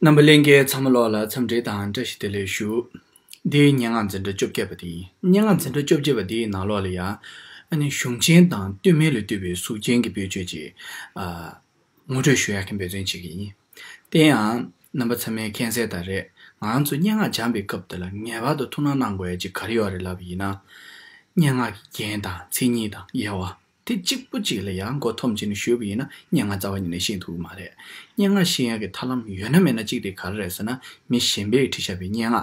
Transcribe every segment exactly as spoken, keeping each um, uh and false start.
རྣམ་པ་ལྷན་རྒྱས་ཚང་མ་ལོགས་ལ་འཚམས་འདྲི་དང་བཀྲ་ཤིས་བདེ་ལེགས་ཞུ། འདི་སྙན་ངག་འཛིན་གྲྭ་བཅོ་བརྒྱད་པ་དེ་ཡིན། སྙན་ངག་འཛིན་གྲྭ་བཅོ་བརྒྱད་པ་དེའི་ནང་ལོགས་ལ་ཡ། ཨ་ནི་གཞུང་ཆེན་དང་སྟོད་སྨད་ལ་བཏུས་པའི་གཟུགས་ཅན་གྱི་དཔེ་བརྗོད་ཅིག་ཨ། ངོ་སྤྲོད་ཞུ་ཡག་གི་འབད་བརྩོན་བྱེད་ཀྱི་ཡིན། དེ་ཡང་རྣམ་པ་ཚང་མས་མཁྱེན་གསལ་ལྟར་རེད། ང་ཚོ་སྙན་ངག་སྦྱངས་པའི་སྐབས་དེ་ལ་ངེས་པར་དུ་ཐུགས་སྣང་གནང་དགོས་ཡ་ཅིག་ག་རེ་ཡོད་རེད་ལབ་པ་ཡིན་ན། སྙན་ངག་གི་རྒྱན་དང་མཚན་ཉིད་དང་དབྱེ་བ། དེ་གཅིག་པུ་གཅིག་ལ་ཡང་མགོ་འཐོམས་བྱས་ནས་ཞུས་པ་ཡིན་ན་སྙན་ངག་རྩ་བ་ཉིད་ནས་ཤེས་ཐུབ་ཀྱི་མ་རེད། སྙན་ངག་ཤེས་ཡག་གི་ཐབས་ལམ་ཡོད་ན་མེད་ན་གཅིག་དེ་ག་རེ་རེད་ཟེར་ན། མི་གཞན་པས་བྲིས་བཞག་པའི་སྙན་ངག་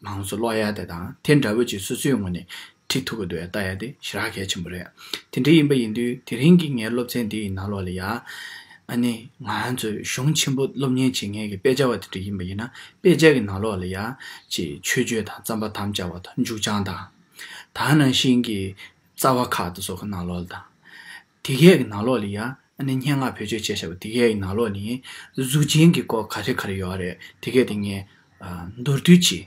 མང་ཚོགས་ཀློག་ཡ་དེ་དང་དེ་འདྲ་བོ་ཅིག་སོ་སོའི་ངོས་ནས་བྲིས་ཐུབ་ཀྱི་འདུག་ཡ་ལྟ་ཡ་དེ་ཞེ་དྲག་གལ་ཆེན་པོ་རེད། དེ་འདྲ་ཡིན་པ་ཡིན་དུས་དེ་རིང་གི་ངའི་སློབ་ཚན་འདི་ཡི་ནང་ལོགས་ལ་ཡ། ཨ་ནི་ང་ཚོས་གཞུང་ཆེན་པོ་སློབ་གཉེར་བྱེད་མཁན་གྱི་དཔེ་ཆ་བ་དེ་འདྲ་ཡིན་པ་ཡིན་ན་དཔེ་ཆ་གི་ནང་ལོགས་ལ་ཡ། ཅིག་མཆོད་བརྗོད་དང་རྩོམ་པར་དམ་བཅའ་བ་དང་མཇུག་བྱང་དང་། ད་ནང་བཞིན་གྱི་རྩ་བ་ཁག་དེ་ཚོ་གི་ནང་ལོགས་ལ་དང་། དེ་གས་ཀྱི་ནང་ལོགས་ལ་ཡ། ཨ་ནི་སྙན་ངག་བེད་སྤྱོད་བྱས་བཞག་པ་དེ་གས་ཀྱི་ནང་ལོགས་ནས་གཟུགས་ཅན་གྱི་སྐོར་ག་རེ་ག་རེ་ཡོད་རེད། དེ་གས་དེ་ངས་ཨ། མདོར་བསྡུས་ཅིག་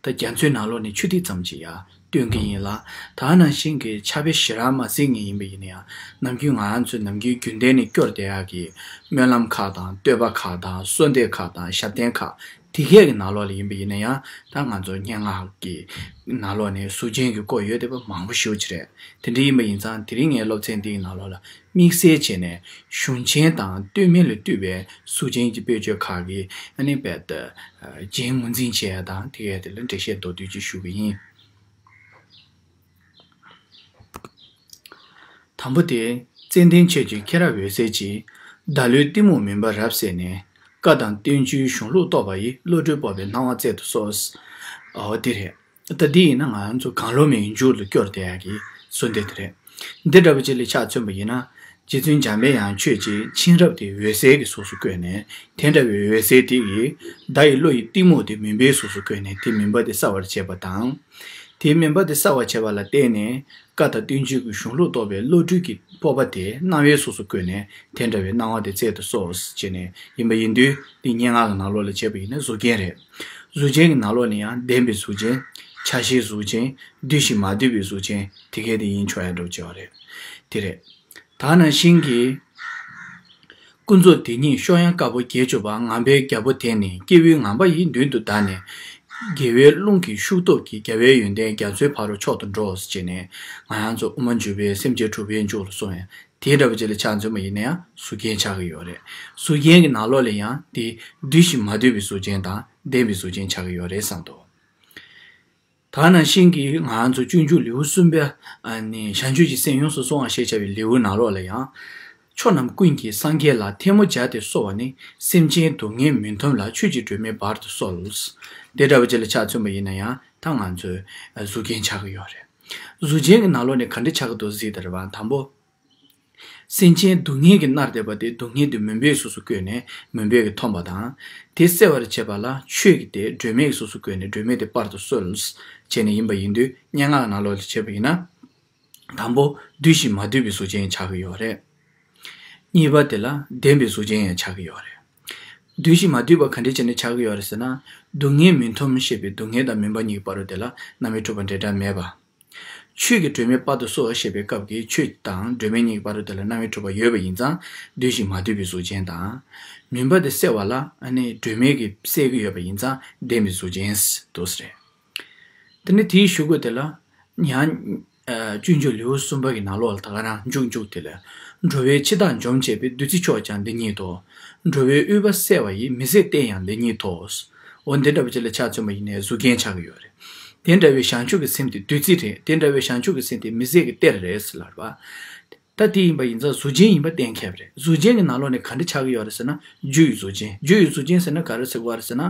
ད་རྒྱ་མཚོའི་ནང་ལོགས་ནས་ཆུ་ཐིགས་ཙམ་ཅིག་ཡ་སྟོན་གྱི་ཡིན་ལ། ད་ནང་བཞིན་གྱི་ཕྱག་དཔེ་ཞེ་དྲག་མ་གཟིགས་མཁན་ཡིན་པ་ཡིན་ན་ཡང་ནམ་རྒྱུན་ང་ཚོས་ནམ་རྒྱུན་རྒྱུན་ལྡན་ནས་སྐྱོར་བསྡད་ཡག་གི་སྨོན་ལམ་ཁག་དང་བསྟོད་པ་ཁག་དང་གསོལ་འདེབས་ཁག་དང་ཞབས་བརྟན་ཁག་དེ་གས་ཀྱི་ནང་ལོགས་ལ་ཡིན་པ་ཡིན་ན་ཡང་ད་ང་ཚོ་སྙན་ངག་གི་ནང་ལོགས་ནས་གཟུགས་ཅན་གྱི་སྐོར་ཡོད་བསྡད་པ་མང་པོ་ཞེ་པོ་ཅིག་རེད། དེ་འདྲ་ཡིན་པ་ཡིན་ཙང་དེ་རིང་ངའི་སློབ་ཚན་འདིའི་ནང་ལོགས་ལ་དམིགས་བསལ་བྱས་ནས་གཞུང་ཆེན་དང་སྟོད་སྨད་ལ་བཏུས་པའི་གཟུགས་ཅན་གྱི་དཔེ་བརྗོད་ཁག་གི་ཨ་ནི་རྦད་དེ་རྒྱན་ངོས་འཛིན་བྱེད་ཡ་དང་དེ་གས་དེ་ལ་འགྲེལ་བཤད་མདོར་བསྡུས་ཅིག་ཞུ་གི་ཡིན། དང་པོ་དེ། ཙན་དན་ཆོས་ཀྱི་མཁྱེན་རབ་འོད་གསལ་གྱིས། བརྡ་བློའི་གཏི་མུག་མུན་པ་རབ་བསལ་ནས། བཀའ་དང་བསྟན་བཅོས་གཞུང་ལུགས་རྟོགས་པ་ཡི། བློ་གྲོས་སྤོབས་པའི་སྣང་བ་བསྩལ་དུ་གསོལ། འོ་དེ་རེད། ད་འདི་ཡིན་ན་ང་ཚོ་གང་བློ་མིའི་མཇུག་ལ་སྐྱོར་བསྡད་ཡག་གི་གསོལ་འདེབས་དེ་རེད། འདི་འདྲ་བ་ཅིག་ལ་ཆ་མཚོན་པ་ཡིན་ན། རྗེ་བཙུན་འཇམ་པའི་དབྱངས་ཆོས་ཀྱི་མཁྱེན་རབ་དེ་འོད་གསལ་གྱི་གཟུགས་སུ་བཀོད་ནས་དེ་འདྲ་བའི་འོད་གསལ་དེ་ཡིས་བརྡ་ཡི་བློ་ཡི་གཏི་མུག་དེ་མུན་པའི་གཟུགས་སུ་བཀོད་ནས་དེ་མུན་པ་དེ་སེལ་བར་བྱེད་པ་དང་། དེའི་མུན་པ་དེ་སེལ་བར་བྱེད་པ་ལ་བརྟེན་ནས་བཀའ་དང་བསྟན་བཅོས་ཀྱི་གཞུང་ལུགས་རྟོགས་པའི་བློ་གྲོས་ཀྱི་སྤོབས་པ་དེ་སྣང་བའི་གཟུགས་སུ་བཀོད་ནས་དེ་འདྲ་བའི་སྣང་བ་དེ་བསྩལ་དུ་གསོལ་ཞེས་ནས་ཡིན་པ་ཡིན་དུས་འདི་སྙན་ངག་གི་ནང་ལོགས་ལ་བྱས་པ་ཡིན་ན་གཟུགས་རྒྱན་རེད། གཟུགས་ཅན་གྱི་ནང་ལོགས་ནས་ཡང་ལྡན་པའི་གཟུགས་ཅན། ཆ་ཤས་གཟུགས་ཅན། བསྡུས་ཤིང་མ་བསྡུས་པའི་གཟུགས་ཅན་དེ་གས་དེ་ཡིན་ཆོག་ཡ་འགྲོ་བྱེད་པ་རེད། དེ་རེད། ད་ནང་བཞིན་གྱི། ཀུན་རྫོབ་དེ་ཉིད་གཤོག་ཡངས་དཀར་པོ་བརྒྱད་ཅུ་པ་ངང་པའི་རྒྱལ་པོ་དེ་ནི་སྐྱེས་བུའི་ངང་པ་ཡི་མདུན་དུ་བདར་ནས། དགེ་བའི་རླུང་གི་ཤུགས་སྟོབས་ཀྱིས་རྒྱལ་བའི་ཡོན་ཏན་རྒྱ་མཚོའི་ཕ་རོལ་མཆོག་ཏུ་འགྲོ་ཞེས་ནས་ང་རང་ཚོ་དབུ་མ་འཇུག་པའི་སེམས་ཅན་གྲུབ་པའི་མཇུག་ལ་སོང་ཡང་དེའི་འདྲ་བ་ཅིག་ལ་ཆ་མཚོན་པ་ཡིན་ན་ཡང་གཟུགས་རྒྱན་ཆགས་ཀྱི་ཡོད་རེད། གཟུགས་རྒྱན་གྱི་ནང་ལོགས་ལ་ཡང་དེ་བསྡུས་ཤིང་མ་བསྡུས་པའི་གཟུགས་ཅན་དང་ལྡན་པའི་གཟུགས་ཅན་ཆགས་ཀྱི་ཡོད་རེད་བསམ་འདུག་ད་ནང་བཞིན་གྱི་ང་ཚོ་སྤྱོད་འཇུག་ལེའུ་གསུམ་པའི་ཨ་ནི་བྱང་ཆུབ་ཀྱི་སེམས་ཡོངས་སུ་སྲུང་བ་ཞེས་བྱ་བའི་ལེའུ་ནང་ལོགས་ལ་ཡང་། ཕྱོགས་རྣམས་ཀུན་གྱི་སངས་རྒྱས་ལ་ཐལ་མོ་སྦྱར་ཏེ་གསོལ་བ་ནི། སེམས་ཅན་སྡུག་བསྔལ་མུན་འཐོམས་ལ་ཆོས་ཀྱི་སྒྲོན་མེ་སྦར་དུ་གསོལ། དེ་འདྲ་བ་ཅིག་ལ་ཆ་མཚོན་པ་ཡིན་ན་ཡང་ད་ང་ཚོའི་གཟུགས་རྒྱན་ཆགས་ཀྱི་ཡོད་རེད། གཟུགས་ཅན་གྱི་ནང་ལོགས་ནས་ག་འདྲ་ཆགས་ཀྱི་འདུག་གཟིགས་དང་རེད་པ། དང་པོ། སེམས་ཅན་སྡུག་བསྔལ་གྱིས་མནར་བསྡད་པ་དེ་སྡུག་བསྔལ་དེ་མུན་པའི་གཟུགས་སུ་བཀོད་ནས་མུན་པས་ཀྱིས་འཐོམས་པ་དང་། དེ་སེལ་བར་བྱེད་པ་ལ་ཆོས་ཀྱི་དེ་སྒྲོན་མེའི་གཟུགས་སུ་བཀོད་ནས་སྒྲོན་མེ་དེ་སྤར་དུ་གསོལ། བྱས་ནས་ཡིན་པ་ཡིན་དུས་སྙན་ངག་ནང་ལོགས་ལ་བྱས་པ་ཡིན་ན། དང་པོ་བསྡུས་ཤིང་མ་བསྡུས་པའི་གཟུགས་ཅན་ཆགས་ཀྱི་ཡོད་རེད། གཉིས་པ་དེ་ལ་ལྡན་པའི་གཟུགས་ཅན་ཡང་ཆགས་ཀྱི་ཡོད་རེད། བསྡུས་ཤིང་མ་བསྡུས་པ་ག་འདྲ་བྱས་ནས་ཆགས་ཀྱི་ཡོད་རེད་ཟེར་ན། སྡུག་བསྔལ་མུན་འཐོམས་ཞེས་པའི་སྡུག་བསྔལ་དང་མུན་པ་གཉིས་ཀྱི་བར་དུ་དེ་ལ་རྣམ་དབྱེ་གྲུབ་པ་འབྲེལ་སྒྲ་མེད་པ། ཆོས་ཀྱི་སྒྲོན་མེ་སྤར་དུ་གསོལ་ཞེས་པའི་སྐབས་ཀྱི་ཆོས་དང་སྒྲོན་མེ་གཉིས་ཀྱི་བར་དུ་དེ་ལ་རྣམ་དབྱེ་གྲུབ་པ་ཡོད་པ་ཡིན་ཙང་བསྡུས་ཤིང་མ་བསྡུས་པའི་གཟུགས་ཅན་དང་། མུན་པ་དེ་སེལ་བ་ལ་ཨ་ནི་སྒྲོན་མེ་གིས་སེལ་གྱི་ཡོད་པ་ཡིན་ཙང་ལྡན་པའི་གཟུགས་ཅན་འདུག་ཟེར། དེ་ནི་དེའི་གཞུག་གུ་དེ་ལ་ཡང་། ཨ། སྤྱོད་འཇུག་ལེའུ་གསུམ་པ་གི་ནང་ལོགས་ལ་ད་ག་རང་མཇུག་མཇུག་དེ་ལ། འགྲོ་བའི་འཆི་བདག་འཇོམས་བྱེད་པའི། བདུད་རྩི་མཆོག་ཀྱང་འདི་ཉིད་དོ། འགྲོ་བའི་དབུལ་བ་སེལ་བ་ཡི། མི་བཟད་རྟེན་ཡང་འདི་ཉིད་དོ། འོ་འདི་འདྲ་བ་ཅིག་ལ་ཆ་མཚོན་པ་ཡིན་ནའི་གཟུགས་རྒྱན་ཆགས་ཀྱི་ཡོད་རེད། དེ་འདྲ་བའི་བྱང་ཆུབ་ཀྱི་སེམས་དེ་བདུད་རྩི་རེད། དེ་འདྲ་བའི་བྱང་ཆུབ་ཀྱི་སེམས་དེ་མི་བཟད་ཀྱི་གཏེར་རེད་ཟེར་ལབ་པ། ད་དེ་ཡིན་པ་ཡིན་ཙང་གཟུགས་ཅན་ཡིན་པ་གཏན་འཁེལ་བ་རེད། གཟུགས་ཅན་གྱི་ནང་ལོགས་ནས་ག་འདྲ་ཆགས་ཀྱི་ཡོད་རེད་ཟེར་ན་རྒྱུ་ཡི་གཟུགས་ཅན། རྒྱུ་ཡི་གཟུགས་ཅན་ཟེར་ན་ག་རེ་ཟེར་དགོས་རེད་ཟེར་ན།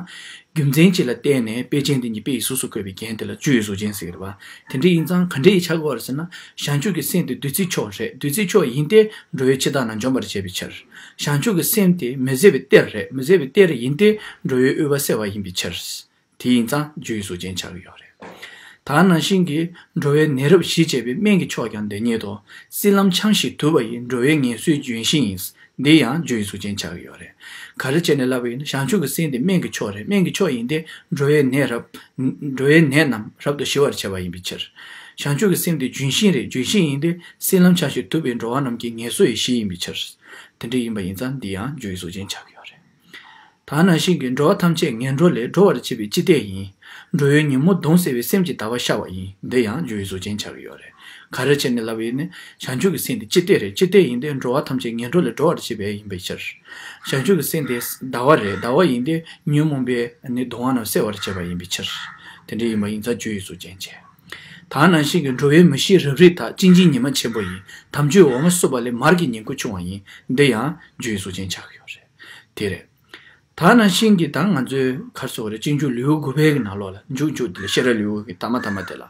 རྒྱུ་མཚན་གཅིག་ལ་བརྟེན་ནས་དཔེ་ཅན་དེ་ཉིད་དཔེ་ཡི་གཟུགས་སུ་བཀོད་པའི་རྒྱན་དེ་ལ་རྒྱུ་ཡི་གཟུགས་ཅན་ཟེར་གྱི་རེད་པ། དེ་འདྲ་ཡིན་ཙང་ག་འདྲ་ཡི་ཆགས་ཀྱི་ཡོད་རེད་ཟེར་ན། བྱང་ཆུབ་ཀྱི་སེམས་དེ་བདུད་རྩི་མཆོག་རེད། བདུད་རྩི་མཆོག་ཡིན་ཏེ་འགྲོ་བའི་འཆི་བདག་རྣམས་འཇོམས་པར་བྱེད་པའི་ཕྱིར། བྱང་ཆུབ་ཀྱི་སེམས་དེ་མི་བཟད་པའི་གཏེར་རེད། མི་བཟད་པའི་གཏེར་ཡིན་ཏེ་འགྲོ་བའི་དབུལ་བ་སེལ་བ་ཡིན་པའི་ཕྱིར། དེ་ཡིན་ཙང་རྒྱུ་ཡི་གཟུགས་ཅན་ཆགས་ཀྱི་ཡོད་རེད། ད་ནང་བཞིན་གྱི་འགྲོ་བའི་ནད་རབ་ཞི་བྱེད་པའི། སྨན་གྱི་མཆོག་ཀྱང་འདི་ཉིད་དོ། སྲིན་ལམ་འཆང་ཞིང་དུབ་པ་ཡི། འགྲོ་བའི་ངལ་གསོའི་ལྗོན་ཤིང་ཡིན། འདི་ཡང་རྒྱུ་ཡི་གཟུགས་ཅན་ཆགས་ཀྱི་ཡོད་རེད། ག་རེ་བྱས་ནས་ལབ་པ་ཡིན་ན་བྱང་ཆུབ་ཀྱི་སེམས་དེ་སྨན་གྱི་མཆོག་རེད། སྨན་གྱི་མཆོག་ཡིན་ཏེ་འགྲོ་བའི་ནད་རབ། འགྲོ་བའི་ནད་རྣམས་རབ་ཏུ་ཞི་བར་བྱེད་པ་ཡིན་པའི་ཕྱིར། བྱང་ཆུབ་ཀྱི་སེམས་དེ་ལྗོན་ཤིང་རེད། ལྗོན་ཤིང་ཡིན་ཏེ་སྲིན་ལམ་འཆང་ཞིང་དུབ་པའི་འགྲོ་བ་རྣམས་ཀྱི་ངལ་གསོ་ཡི་གཞི་ཡིན་པའི་ཕྱིར། དེ་འདྲ་ཡིན་པ་ཡིན་ཙང་འདི་ཡང་རྒྱུ་ཡི་གཟུགས་ཅན་ཆགས་ཀྱི་ཡོད་རེད། ད་ ད་ནང་བཞིན་གྱི་འགྲོ་བ་ཐམས་ཅད་ངན་འགྲོ་ལས་སྒྲོལ་བར་བྱེད་པའི་ཅི་སྟེ་ཡིན། འགྲོ་བའི་ཉོན་མོངས་གདོན་བསལ་བའི་སེམས་ཀྱི་ཟླ་བ་ཤར་བ་ཡིན། འདི་ཡང་སྦྱོར་བའི་གཟུགས་ཅན་ཆགས་ཀྱི་ཡོད་རེད། ག་རེ་བྱས་ནས་ལབ་པ་ཡིན་ན། བྱང་ཆུབ་ཀྱི་སེམས་དེ་ཅི་སྟེ་རེད། ཅི་སྟེ་ཡིན་ཏེ། འགྲོ་བ་ཐམས་ཅད་ངན་འགྲོ་ལས་སྒྲོལ་བར་བྱེད་པ་ཡིན་པའི་ཕྱིར། བྱང་ཆུབ་ཀྱི་སེམས་དེ་ཟླ་བ་རེད། ཟླ་བ་ཡིན་ཏེ། ཉོན་མོངས་པའི་ནི་གདུང་བ་རྣམས་སེལ་བར་བྱེད་པ་ཡིན་པའི་ཕྱིར། དེ་འདྲ་ཡིན་པ་ཡིན་ཙང་སྦྱོར་བའི་གཟུགས་ཅན་བྱས། ད་ནང་བཞིན་གྱི་འགྲོ་བའི་མི་ཤེས་རབ་རིབ་དག། གཅིན་སྙིའི་ཉི་མ་ཆེན་པོ་ཡིན། དམ་ཆོས་འོ་མ་བསྲུབས་པ་ལས། མར་གྱི་ཉིང་ཁུ་ཕྱུང་བ་ཡིན། འདི་ཡང་སྦྱོར་བའི་གཟུགས་ཅན་ཆགས་ཀྱི་ཡོད་རེད། དེ་རེད། ད་ནང་བཞིན་གྱི་ད་ང་ཚོའི་ག་རེ་ཟེར་དགོས་རེད། སྤྱོད་འཇུག་ལེའུ་དགུ་པའི་གི་ནང་ལོགས་ལ། མཇུག་མཇུག་དེ་ལ་ཤེས་རབ་ལེའུ་གི་ཐ་མ་ཐ་མ་དེ་ལ།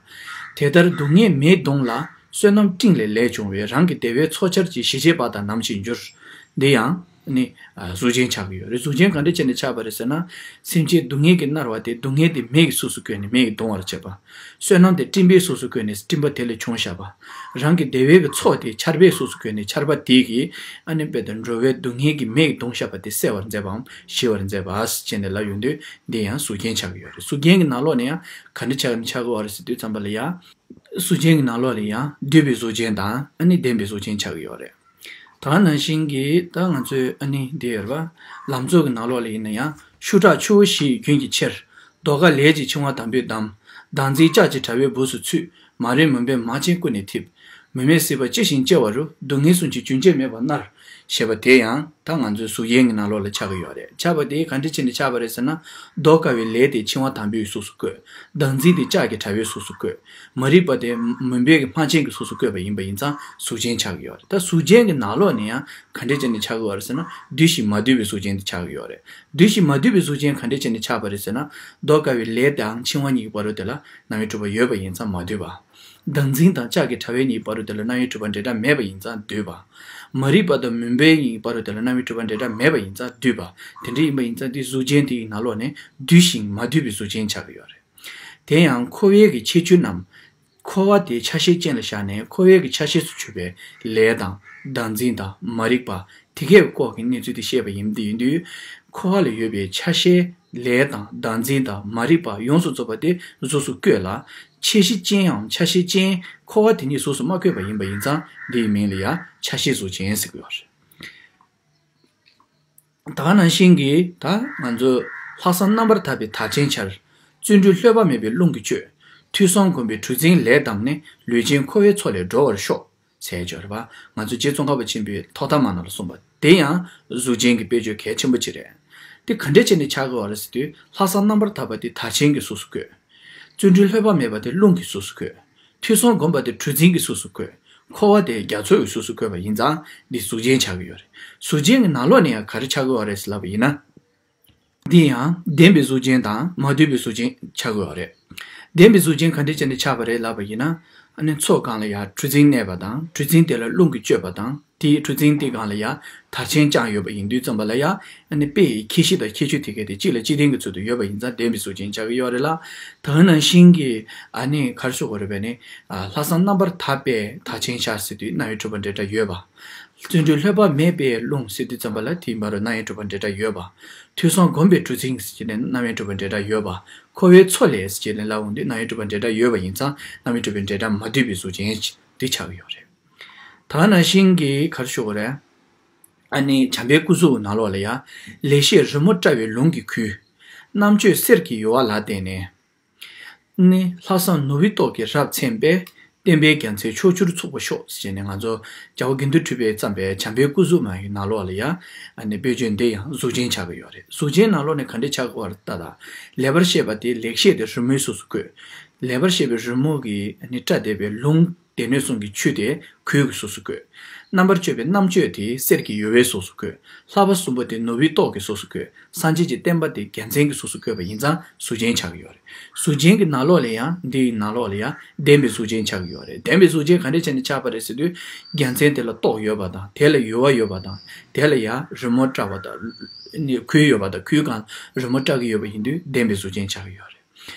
དེ་ལྟར་སྡུག་བསྔལ་མེས་གདུངས་ལ། བསོད་ནམས་སྤྲིན་ལས་ལས་བྱུང་བའི། རང་གི་བདེ་བའི་ཚོགས་ཆར་གྱིས། ཞི་བྱེད་པ་དག་ནམ་ཞིག་འགྱུར། འདི་ཡང་ནི་གཟུགས་ཅན་ཆགས་ཀྱི་ཡོད་རེད། གཟུགས་ཅན་ག་འདྲ་བྱས་ནས་ཆགས་པ་རེད་ཟེར་ན། སེམས་ཅན་སྡུག་བསྔལ་གྱིས་མནར་བ་དེ། སྡུག་བསྔལ་དེ་མེ་གིས་སོ་སོ་བསྐོལ་ནས་མེ་གིས་གདུང་བར་བྱེད་པ། བསོད་ནམས་དེ་སྤྲིན་པས་སོ་སོ་བསྐོལ་ནས་སྤྲིན་པ་དེ་ལས་བྱུང་བཞག་པ། རང་གི་བདེ་བའི་གི་ཚོགས་དེ་ཆར་པས་སོ་སོ་བསྐོལ་ནས་ཆར་པ་དེ་གིས་ཨ་ནི་དཔེ་དང་འགྲོ་བའི་སྡུག་བསྔལ་གྱི་མེ་གིས་གདུང་བཞག་པ་དེ་སེལ་བར་མཛད་པའམ་ཞི་བར་མཛད་པ་ཞེས་ནས་ལབ་ཡོང་དུས། འདི་ཡང་གཟུགས་ཅན་ཆགས་ཀྱི་ཡོད་རེད། གཟུགས་ཅན་གྱི་ནང་ལོགས་ནས་ཡང་ག་འདྲ་ཆགས་ཆགས་ཀྱི་ཡོད་རེད་ཟེར་དུས་ཙམ་པ་ལ་ཡང་། གཟུགས་ཅན་གྱི་ནང་ལོགས་ལ་ཡང་བསྡུས་པའི་གཟུགས་ཅན་དང་ཨ་ནི་ལྡན་པའི་གཟུགས་ཅན་ཆགས་ཀྱི་ཡོད་རེད། ད་ནང་བཞིན་གྱི་ད་ང་ཚོའི་ཨ་ནི་འདི་ཡོད་རེད་པ། ལམ་གཙོ་གི་ནང་ལོགས་ལ་ཡིན་ན་ཡང་། ཤུ་ཁྲག་ཆུ་བོ་བཞིའི་རྒྱུན་གྱི་ཕྱིར། རྡོ་ཁ་ལས་ཀྱི་འཆིང་བ་དམ་པོས་བསྡམས། བདག་འཛིན་ལྕགས་ཀྱི་དྲ་བའི་སྦུབས་སུ་ཚུད། མ་རིག་མུན་པའི་མ་ཆེན་ཀུན་ནས་འཐིབས། མུན་པས་བསྲེགས་པ་ཅི་བཞིན་གཅེར་བ་རུ། སྡུག་བསྔལ་གསུམ་གྱི་རྒྱུན་ཆད་མེད་པར་མནར། ཞེས་པ་དེ་ཡང་ད་ང་ཚོའི་གཟུགས་ཅན་གྱི་ནང་ལོགས་ལ་ཆགས་ཀྱི་ཡོད་རེད། ཆགས་པ་དེ་ག་འདྲ་བྱས་ནས་ཆགས་པ་རེད་ཟེར་ན། ལྡོག་དཀའ་བའི་ལས་དེ་འཆིང་བ་དམ་པོས་སོ་སོ་བསྐོལ། བདག་འཛིན་དེ་ལྕགས་ཀྱི་དྲ་བས་སོ་སོ་བསྐོལ། མ་རིག་པ་དེ་མུན་པའི་གི་སྨག་ཆེན་གྱིས་སོ་སོ་བསྐོལ་བ་ཡིན་པ་ཡིན་ཙང་གཟུགས་ཅན་ཆགས་ཀྱི་ཡོད་རེད། ད་གཟུགས་ཅན་གྱི་ནང་ལོགས་ནས་ཡང་ག་འདྲ་བྱས་ནས་ཆགས་ཀྱི་ཡོད་རེད་ཟེར་ན། འདུས་ཤིང་མ་འདུས་པའི་གཟུགས་ཅན་དེ་ཆགས་ཀྱི་ཡོད་རེད། འདུས་ཤིང་མ་འདུས་པའི་གཟུགས་ཅན་ག་འདྲ་བྱས་ནས་ཆགས་པ་རེད་ཟེར་ན། ལྡོག་དཀའ་བའི་ལས་དང་འཆིང་བ་གཉིས་ཀྱི་བར་དུ་དེ་ལ་རྣམ་དབྱེ་གྲུབ་པ་ཡོད་པ་ཡིན་ཙང་མ་འདུས་པ། བདག་འཛིན་དང་ལྕགས་ཀྱི་དྲ་བའི་གཉིས་བར་དུ་དེ་ལ་རྣམ་དབྱེ་གྲུབ་པ་འབྲེལ་སྒྲ་མེད་པ་ཡིན་ཙང་འདུས་པ། མ་རིག་པ་དང་མུན་པའི་གཉིས་བར་དུ་དེ་ལ་རྣམ་དབྱེ་གྲུབ་པ་འབྲེལ་སྒྲ་མེད་པ་ཡིན་ཙང་འདུས་པ། དེ་འདྲ་ཡིན་པ་ཡིན་ཙང་དེ་གཟུགས་ཅན་དེ་ཡི་ནང་ལོགས་ནས་འདུས་ཤིང་མ་འདུས་པའི་གཟུགས་ཅན་ཆགས་ཀྱི་ཡོད་རེད། དེ་ཡང་འཁོར་བའི་གི་ཁྱད་ཆོས་རྣམས། འཁོར་བ་དེ་ཆ་ཤས་ཅན་ལ་བཞག་ནས་འཁོར་བའི་གི་ཆ་ཤས་སུ་གྱུར་པའི་ལས་དང་བདག་འཛིན་དང་མ་རིག་པ་དེ་གའི་སྐོར་གྱི་གནས་ཚུལ་དེ་བཤད་པ་ཡིན། དེ་ཡིན་དུས་འཁོར་བ་ལ་ཡོད་པའི་ཆ་ཤས་ལས་དང་བདག་འཛིན་དང་མ་རིག་པ་ཡོངས་སུ་རྫོགས་པ་དེ་གཟུགས་སུ་བཀོད་ལ། ཆ་ཤས་ཅན་ཡང་ཆ་ཤས་ཅན་འཁོར་བ་དེ་ཉིད་གཟུགས་སུ་མ་བཀོད་པ་ཡིན་པ་ཡིན་ཙང་འདིའི་མིང་ལ་ཡང་ཆ་ཤས་གཟུགས་ཅན་ཟེར་གྱི་ཡོད་རེད། ད་ག་ནང་བཞིན་གྱི་ད་ང་ཚོ་ལྷག་བསམ་རྣམ་པར་དག་པའི་དར་ཆེན་འཕྱར། བརྩོན་འགྲུས་ལྷོད་པ་མེད་པའི་རླུང་གིས་གཅོད། ཐོས་བསམ་སྒོམ་པའི་གྲུ་གཟིངས་ལས་བསྡམས་ནས། ལུས་ཅན་འཁོར་བའི་མཚོ་ལས་སྒྲོལ་བར་ཤོག་ཟེར་ཡོད་རེད་པ། ང་ཚོ་རྗེ་ཙོང་ཁ་པ་ཆེན་པོས་ཐོག་མཐའ་མ་ནང་ལ་གསུངས་པ་དེ་ཡང་གཟུགས་ཅན་གྱི་དཔེ་བརྗོད་གལ་ཆེན་པོ་ཅིག་རེད། དེ་ག་འདྲས་བྱས་ནས་ཆགས་ཀྱི་ཡོད་རེད་ཟེར་དུས། ལྷག་བསམ་རྣམ་པར་དག་པ་དེ་དར་ཆེན་གྱི་གཟུགས་སུ་བཀོད། བརྩོན་འགྲུས་ལྷོད་པ་མེད་པ་དེ་རླུང་གི་གཟུགས་སུ་བཀོད། ཐོས་བསམ་སྒོམ་པ་དེ་གྲུ་གཟིངས་ཀྱི་གཟུགས་སུ་བཀོད། འཁོར་བ་དེ་རྒྱ་མཚོ་ཡི་གཟུགས་སུ་བཀོད་པ་ཡིན་ཙང་འདི་གཟུགས་ཅན་ཆགས་ཀྱི་ཡོད་རེད། གཟུགས་ཅན་གྱི་ནང་ལོགས་ནས་ཡང་ག་རེ་ཆགས་ཀྱི་ཡོད་རེད་ཟེར་ལབ་པ་ཡིན་ན། འདི་ཡང་ལྡན་པའི་གཟུགས་ཅན་དང་མ་ལྡན་པའི་གཟུགས་ཅན་ཆགས་ཀྱི་ཡོད་རེད། ལྡན་པའི་གཟུགས་ཅན་ག་འདྲས་བྱས་ནས་ཆགས་པ་རེད་ལབ་པ་ཡིན་ན། ཨ་ནི་མཚོ་སྒང་ལ་ཡང་གྲུ་གཟིངས་གནས་པ་དང་། གྲུ་གཟིངས་དེ་ལ་རླུང་གིས་གཅོད་པ་དང་། དེའི་གྲུ་གཟིངས་དེ་སྒང་ལ་ཡང་དར་ཆེན་བཅངས་ཡོད་པ་ཡིན་དུས་ཙམ་པ་ལ་ཡང་། ཨ་ནི་དཔེ་ཡི་ཁྱད་གཞི་དང་ཁྱད་ཆོས་དེ་གའི་དེ་གཅིག་ལ་གཅིག་བརྟེན་གྱི་ཚུལ་དུ་ཡོད་པ་ཡིན་ཙང་ལྡན་པའི་གཟུགས་ཅན་ཆགས་ཀྱི་ཡོད་རེད་ལ། ད་ག་ནང་བཞིན་གྱི་ཨ་ནི་ག་རེ་ཞུ་དགོས་རེད་པས་ནི། ཨ་ལྷག་བསམ་རྣམ་པར་དག་པའི་དར་ཆེན་འཕྱར་ཟེར་དུས་རྣམ་དབྱེ་གྲུབ་པ་འབྲེལ་སྒྲ་ཡོད་པ། བརྩོན་འགྲུས་ལྷོད་པ་མེད་པའི་རླུང་ཟེར་དུས་ཙམ་པ་ལ་དེའི་བར་དུ་རྣམ་དབྱེ་གྲུབ་པ་འབྲེལ་སྒྲ་ཡོད་པ། ཐོས་བསམ་སྒོམ་པའི་གྲུ་གཟིངས་ཟེར་ནས་རྣམ་དབྱེ་གྲུབ་པ་འབྲེལ་སྒྲ་ཡོད་པ། འཁོར་བའི་མཚོ་ལས་ཟེར་ནས་ལབ་འོང་དུས་རྣམ་དབྱེ་གྲུབ་པ་འབྲེལ་སྒྲ་ཡོད་པ་ཡིན་ཙང་རྣམ་དབྱེ་གྲུབ་པའི་འབྲེལ་སྒྲ་མ་འདུས་པའི་གཟུགས་ཅན་འདི་ཆགས་ཀྱི་ཡོད་རེད། ད་ག་ནང་བཞིན་གྱི་ག་རེ་ཞུ་དགོས་རེད། ཨ་ནི་བྱམས་པའི་སྐུ་གཟུགས་ནང་ལོགས་ལ་ཡང་། ལེགས་བཤད་རི་མོ་བཀྲ་བའི་ལུང་གིས་ཁུལ། རྣམ་དཔྱོད་གསེར་གྱི་ཡུ་བ་ལ་བརྟེན་ནས། ནི་ལྷག་བསམ་ནོར་བུའི་ཏོག་གིས་རབ་མཚན་པས། བསྟན་པའི་རྒྱལ་མཚན་ཕྱོགས་བཅུར་ཚུགས་པར་ཤོག་ཟེར་ནས་ང་ཚོ་རྒྱལ་བ་དགེ་འདུན་གྲུབ་པས་བརྩམས་པའི་བྱམས་པའི་སྐུ་གཟུགས་མ་ཡི་ནང་ལོགས་ལ་ཡང་། ཨ་ནི་དཔེ་བརྗོད་འདི་ཡང་གཟུགས་ཅན་ཆགས་ཀྱི་ཡོད་རེད། གཟུགས་ཅན་ནང་ལོགས་ནས་ག་འདྲས་ཆགས་ཀྱི་ཡོད་རེད་ལྟ་དང་། ལེགས་པར་བཤད་པ་དེ་ལེགས་བཤད་དེ་རི་མོའི་གཟུགས་སུ་བཀོད། ལེགས་པར་བཤད་པའི་རི་མོ་གིས་ནི་བཀྲ་བསྡད་པའི་ལུང་སྡེ་སྣོད་གསུམ་གྱི་ཆོས་དེ་གོས་ཀྱི་གཟུགས་སུ་བཀོད། རྣམ་པར་དཔྱོད་པའི་རྣམ་དཔྱོད་དེ་གསེར་གྱི་ཡུ་བའི་གཟུགས་སུ་བཀོད། ལྷག་པ་གསུམ་པོ་དེ་ནོར་བུའི་ཏོག་གི་གཟུགས་སུ་བཀོད། སངས་རྒྱས་ཀྱི་བསྟན་པ་དེ་རྒྱལ་མཚན་གྱི་གཟུགས་སུ་བཀོད་པ་ཡིན་ཙང་གཟུགས་ཅན་ཆགས་ཀྱི་ཡོད་རེད། གཟུགས་ཅན་གྱི་ནང་ལོགས་ལ་ཡང་འདི་ཡི་ནང་ལོགས་ལ་ཡང་ལྡན་པའི་གཟུགས་ཅན་ཆགས་ཀྱི་ཡོད་རེད། ལྡན་པའི་གཟུགས་ཅན་ག་འདྲས་བྱས་ནས་ཆགས་པ་རེད་ཟེར་དུས། རྒྱལ་མཚན་དེ་ལ་ཏོག་ཡོད་པ་དང་། དེ་ལ་ཡུ་བ་ཡོད་པ་དང་། དེ་ལ་ཡང་རི་མོ་བཀྲ་བ་དང་། ནི་ཁུལ་ཡོད་པ་དང་། ཁུལ་གང་རི་མོ་བཀྲ་གི་ཡོད་པ་ཡིན་དུས་ལྡན་པའི་གཟུགས་ཅན་ཆགས་ཀྱི་ཡོད་རེད།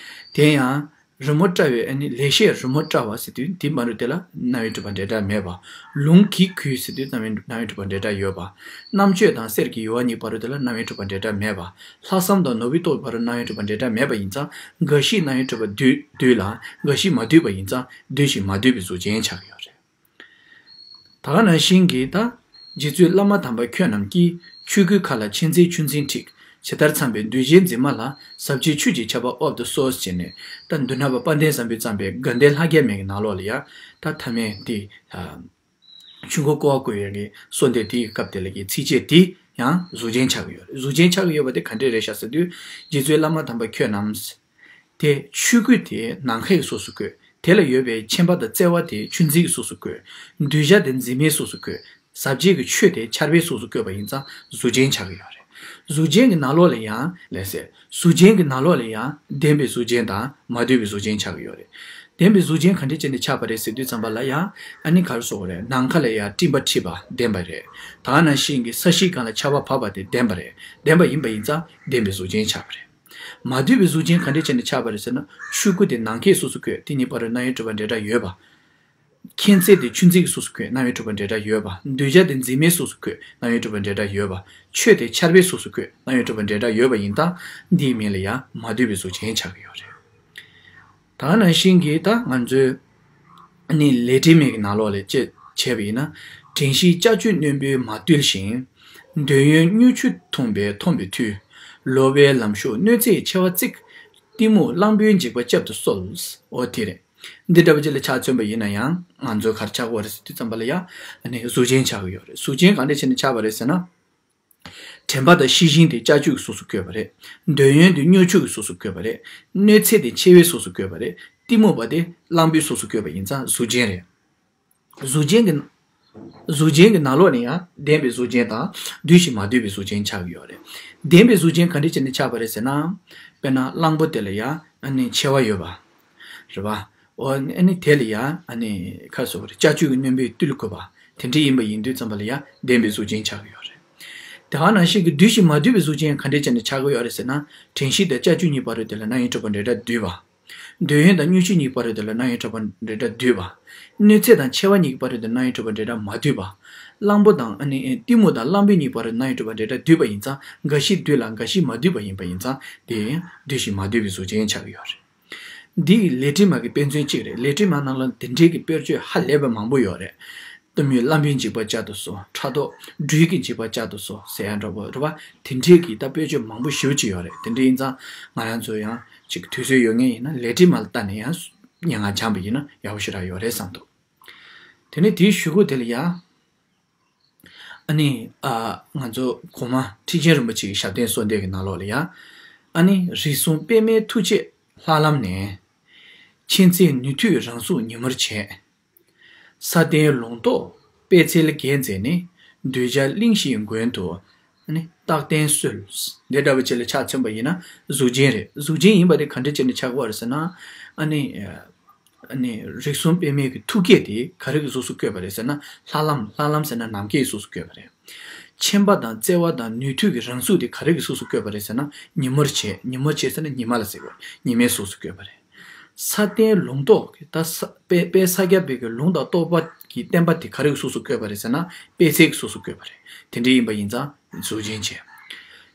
དེ་ཡང་། རི་མོ་བཀྲ་བའི་ཨ་ནི་ལེགས་བཤད་རི་མོ་བཀྲ་བ་ཟེར་དུས་དེ་མ་རུ་དེ་ལ་རྣམ་དབྱེ་གྲུབ་པ་འབྲེལ་སྒྲ་མེད་པ། ལུང་གིས་ཁུལ་ཟེར་དུས་རྣམ་དབྱེ་རྣམ་དབྱེ་གྲུབ་པ་འབྲེལ་སྒྲ་ཡོད་པ། རྣམ་དཔྱོད་དང་གསེར་གྱི་ཡུ་བ་གཉིས་བར་དུ་དེ་ལ་རྣམ་དབྱེ་གྲུབ་པ་འབྲེལ་སྒྲ་མེད་པ། ལྷག་བསམ་དང་ནོར་བུའི་ཏོག་བར་དུ་རྣམ་དབྱེ་གྲུབ་པ་འབྲེལ་སྒྲ་མེད་པ་ཡིན་ཙང་། རྒ་ཤིས་རྣམ་དབྱེ་གྲུབ་པ་བསྡུས་བསྡུས་ལ། རྒ་ཤིས་མ་བསྡུས་པ་ཡིན་ཙང་བསྡུས་ཤིང་མ་བསྡུས་པའི་གཟུགས་ཅན་ཆགས་ཀྱི་ཡོད་རེད། ད་ག་ནང་བཞིན་གྱི་ད། རྗེ་བཙུན་བླ་མ་དམ་པ་ཁྱོད་རྣམས་ཀྱིས། ཆོས་སྐུའི་མཁའ་ལ་མཁྱེན་བརྩེའི་ཆུ་འཛིན་འཁྲིགས། ཇི་ལྟར་འཚམས་པའི་གདུལ་བྱའི་འཛིན་མ་ལ། ཟབ་ཆོས་ཆོས་ཀྱི་ཆར་པ་of the soul བྱས་ནས། ད་མདུན་ན་པ་དཔལ་ལྡན་བཟང་པོས་བརྩམས་པའི་དགའ་ལྡན་ལྷ་བརྒྱ་མའི་ནང་ལོགས་ལ་ཡང་ད་ཐ་མའི་འདི། ཆོས་འཁོར་བསྐོར་བ་བསྐོར་བའི་གི་གསོལ་འདེབས་དེའི་སྐབས་དེ་ལ་གི་ཚིགས་བཅད་དེ་ཡང་གཟུགས་ཅན་ཆགས་ཀྱི་ཡོད་རེད། གཟུགས་ཅན་ཆགས་ཀྱི་ཡོད་པ་དེ་ག་འདྲས་རེད་ཤག་ཟེར་དུས། རྗེ་བཙུན་བླ་མ་དམ་པ་ཁྱོད་རྣམས། དེ་ཆོས་སྐུ་དེ་ནམ་མཁའི་གཟུགས་སུ་བཀོད། དེ་ལ་ཡོད་པའི་མཆེན་པ་དང་བརྩེ་བ་དེ་ཆུ་འཛིན་གྱི་གཟུགས་སུ་བཀོད། གདུལ་བྱ་དེ་འཛིན་མའི་གཟུགས་སུ་བཀོད། ཟབ་རྒྱས་ཀྱི་ཆོས་དེ་ཆར་པའི་གཟུགས་སུ་བཀོད་པ་ཡིན་ཙང་གཟུགས་ཅན་ཆགས་ཀྱི་ཡོད་རེད། གཟུགས་ཅན་གྱི་ནང་ལོགས་ལ་ཡང་ལགས་སེ། གཟུགས་ཅན་གྱི་ནང་ལོགས་ལ་ཡང་ལྡན་པའི་གཟུགས་ཅན་དང་མ་ལྡན་པའི་གཟུགས་ཅན་ཆགས་ཀྱི་ཡོད་རེད། ལྡན་པའི་གཟུགས་ཅན་ག་འདྲས་བྱས་ནས་ཆགས་པ་རེད་ཟེར་དུས་ཙམ་པ་ལ་ཡང་ཨ་ནི་ག་རེ་ཟེར་དགོས་རེད། ནམ་མཁའ་ལ་ཡང་སྤྲིན་པ་འཁྲིགས་པ་ལྡན་པ་རེད། ད་ག་ནང་བཞིན་གྱི་ས་གཞིའི་སྒང་ལ་ཆར་པ་བབས་པ་དེ་ལྡན་པ་རེད། ལྡན་པ་ཡིན་པ་ཡིན་ཙང་ལྡན་པའི་གཟུགས་ཅན་ཆགས་པ་རེད། མ་ལྡན་པའི་གཟུགས་ཅན་ག་འདྲས་བྱས་ནས་ཆགས་པ་རེད་ཟེར་ན། ཆོས་སྐུ་དེ་ནམ་མཁའི་གཟུགས་སུ་བཀོད། དེ་གཉིས་བར་དུ་རྣམ་དབྱེ་གྲུབ་པ་འབྲེལ་སྒྲ་ཡོད་པ། མཁྱེན་བརྩེ་དེ་ཆུ་འཛིན་གྱི་གཟུགས་སུ་བཀོད། རྣམ་དབྱེ་གྲུབ་པ་འབྲེལ་སྒྲ་ཡོད་པ། གདུལ་བྱ་དེ་འཛིན་མའི་གཟུགས་སུ་བཀོད། རྣམ་དབྱེ་གྲུབ་པ་འབྲེལ་སྒྲ་ཡོད་པ། ཆོས་དེ་ཆར་པའི་གཟུགས་སུ་བཀོད། རྣམ་དབྱེ་གྲུབ་པ་འབྲེལ་སྒྲ་ཡོད་པ་ཡིན་ཙང་འདིའི་མིང་ལ་ཡང་མ་ལྡན་པའི་གཟུགས་ཅན་ཆགས་ཀྱི་ཡོད་རེད། ད་ག་ནང་བཞིན་གྱི་ད་ང་ཚོའི་ནི་ལས་འབྲེལ་མའི་གི་ནང་ལོགས་ལ་དཔྱད་བྱས་པ་ཡིན་ན། དྲན་ཤེས་ལྕགས་ཀྱུ་རྣོན་པོས་མ་བཏུལ་ཞིང་། འདོད་ཡོན་མྱུར་ཆུ་འཐུངས་པས་འཐོམས་པའི་མཐུས། ལོག་པའི་ལམ་ཞུགས་གནོད་འཚེའི་མཆེ་བ་གཙིགས། གཏི་མུག་གླང་པོའི་འཇིགས་པ་བསྐྱབ་ཏུ་གསོལ། འོ་དེ་རེད། འདི་འདྲ་བ་ཅིག་ལ་ཆ་མཚོན་པ་ཡིན་ན་ཡང་ང་ཚོ་ག་རེ་ཆགས་ཀྱི་ཡོད་རེད་ཟེར་དུས་ཙམ་པ་ལ་ཡང་ཨ་ནི་གཟུགས་ཅན་ཆགས་ཀྱི་ཡོད་རེད། གཟུགས་ཅན་ག་འདྲ་བྱས་ནས་ཆགས་པ་རེད་ཟེར་ན། དྲན་པ་དང་ཤེས་བཞིན་དེ་ལྕགས་ཀྱུའི་གཟུགས་སུ་བཀོད་པ་རེད། འདོད་ཡོན་དེ་མྱུར་ཆུ་གི་གཟུགས་སུ་བཀོད་པ་རེད། གནོད་འཚེ་དེ་མཆེ་བའི་གཟུགས་སུ་བཀོད་པ་རེད། གཏི་མུག་པ་དེ་གླང་པོའི་གཟུགས་སུ་བཀོད་པ་ཡིན་ཙང་གཟུགས་ཅན་རེད། གཟུགས་ཅན་གྱི། གཟུགས་ཅན་གྱི་ནང་ལོགས་ནས་ཡང་ལྡན་པའི་གཟུགས་ཅན་དང་འདུས་ཤིང་མ་འདུས་པའི་གཟུགས་ཅན་ཆགས་ཀྱི་ཡོད་རེད། ལྡན་པའི་གཟུགས་ཅན་ག་འདྲ་བྱས་ནས་ཆགས་པ་རེད་ཟེར་ན། དཔེར་ན་གླང་པོ་དེ་ལ་ཡང་ཨ་ནི་མཆེ་བ་ཡོད་པ། རེད་པ། འོ་ཨ་ནི་དེ་ལ་ཡང་ཨ་ནི་ཁ་སོ་རེ་ལྕགས་ཀྱུ་གི་རྣོན་པོས་བཏུལ་དགོས་པ། དེ་འདྲ་ཡིན་པ་ཡིན་དུས་ཙམ་པ་ལ་ཡང་ལྡན་པའི་གཟུགས་ཅན་ཆགས་ཀྱི་ཡོད་རེད། དེ་ག་ནང་བཞིན་གྱི་འདུས་ཤིང་མ་འདུས་པའི་གཟུགས་ཅན་ག་འདྲ་བྱས་ནས་ཆགས་ཀྱི་ཡོད་རེད་ཟེར་ན། དྲན་ཤེས་དང་ལྕགས་ཀྱུ་གཉིས་བར་དུ་དེ་ལ་རྣམ་དབྱེ་གྲུབ་པ་འབྲེལ་སྒྲ་འདུས་པ། འདོད་ཡོན་དང་མྱུར་ཆུ་གཉིས་བར་དུ་དེ་ལ་རྣམ་དབྱེ་གྲུབ་པ་འབྲེལ་སྒྲ་འདུས་པ། གནོད་འཚེ་དང་མཆེ་བ་གཉིས་བར་དུ་དེ་ལ་རྣམ་དབྱེ་གྲུབ་པ་འབྲེལ་སྒྲ་མ་འདུས་པ། གླང་པོ་དང་ཨ་ནི་གཏི་མུག་དང་གླང་པོའི་གཉིས་བར་དུ་རྣམ་དབྱེ་གྲུབ་པ་འབྲེལ་སྒྲ་འདུས་པ་ཡིན་ཙང་འགའ་ཞིག་འདུས་ལ་འགའ་ཞིག་མ་འདུས་པ་ཡིན་པ་ཡིན་ཙང་དེ་ཡང་འདུས་ཤིང་མ་འདུས་པའི་གཟུགས་ཅན་ཆགས་ཀྱི་ཡོད་རེད། འདི་ཡི་ལས་འབྲེལ་མ་གི་དཔེ་མཚོན་གཅིག་རེད། ལས་འབྲེལ་མ་ནང་ལ་དེ་འདྲའི་གི་དཔེར་བརྗོད་ཧ་ལས་པ་མང་པོ་ཡོད་རེད། གཏི་མུག་གླང་པོའི་འཇིགས་པ་བསྐྱབ་ཏུ་གསོལ། ཕྲག་དོག་སྦྲུལ་གྱི་འཇིགས་པ་བསྐྱབ་ཏུ་གསོལ་ཟེར་ཡ་འདྲ་པོ་རེད་པ། དེ་འདྲའི་གི་ད་དཔེར་བརྗོད་མང་པོ་ཞེ་པོ་ཅིག་ཡོད་རེད། དེ་འདྲ་ཡིན་ཙང་ང་རང་ཚོ་ཡང་ཅིག་དུས་ཚོད་ཡོད་མཁན་ཡིན་ན་ལས་འབྲེལ་མ་ལ་ལྟ་ནས་ཡང་སྙན་ངག་སྦྱངས་པ་ཡིན་ན་ཡག་པོ་ཞེ་དྲག་ཡོད་རེད་བསམ་འདུག་དེ་ནས་དེའི་གཞུག་གུ་དེ་ལ་ཡང་། ཨ་ནི་ཨ་ང་ཚོ་གོང་མ་ཁྲི་ཆེན་རིན་པོ་ཆེ་གི་ཞབས་བརྟན་གསོལ་འདེབས་ཀྱི་ནང་ལོགས་ལ་ཡང་། ཨ་ནི་རིགས་གསུམ་པདྨའི་ཐུགས་བསྐྱེད་ལྷ་ལམ་ནས། མཁྱེན་བརྩེ་ནུས་མཐུ་རང་གཟུགས་ཉིན་མོར་བྱས། ས་སྟེང་ལུང་རྟོགས་པད་ཚལ་བརྒྱད་མཛད་ནས། གདུལ་བྱ་གླིང་བཞིའི་མགོན་དུ་ཨ་ནི་རྟག་བརྟན་གསོལ། འདི་འདྲ་བ་ཅིག་ལ་ཆ་མཚོན་པ་ཡིན་ན་གཟུགས་ཅན་རེད། གཟུགས་ཅན་ཡིན་པ་དེ་ག་འདྲ་བྱས་ནས་ཆགས་ཀྱི་ཡོད་རེད་ཟེར་ན། ཨ་ནི། ཨ་ནི་རིགས་གསུམ་པདྨའི་གི་ཐུགས་བསྐྱེད་དེ་ག་རེ་གི་གཟུགས་སུ་བཀོད་པ་རེད་ཟེར་ན། ལྷ་ལམ། ལྷ་ལམ་ཟེར་ན་ནམ་མཁའི་གཟུགས་སུ་བཀོད་པ་རེད། མཁྱེན་པ་དང་བརྩེ་བ་དང་ནུས་མཐུ་གི་རང་གཟུགས་དེ་ག་རེ་གི་གཟུགས་སུ་བཀོད་པ་རེད་ཟེར་ན། ཉིན་མོར་བྱས། ཉིན་མོར་བྱས་ཟེར་ན་ཉི་མ་ལ་ཟེར་བ། ཉི་མའི་གཟུགས་སུ་བཀོད་པ་རེད། ས་སྟེང་ལུང་རྟོགས་ཀྱི་ད་ས་དཔལ་དཔལ་ས་སྐྱ་པའི་གི་ལུང་དང་རྟོགས་པ་གི་བསྟན་པ་དེ་ག་རེ་གི་གཟུགས་སུ་བཀོད་པ་རེད་ཟེར་ན། པད་ཚལ་གྱི་གཟུགས་སུ་བཀོད་པ་རེད། དེ་འདྲ་ཡིན་པ་ཡིན་ཙང་གཟུགས་ཅན་བྱས།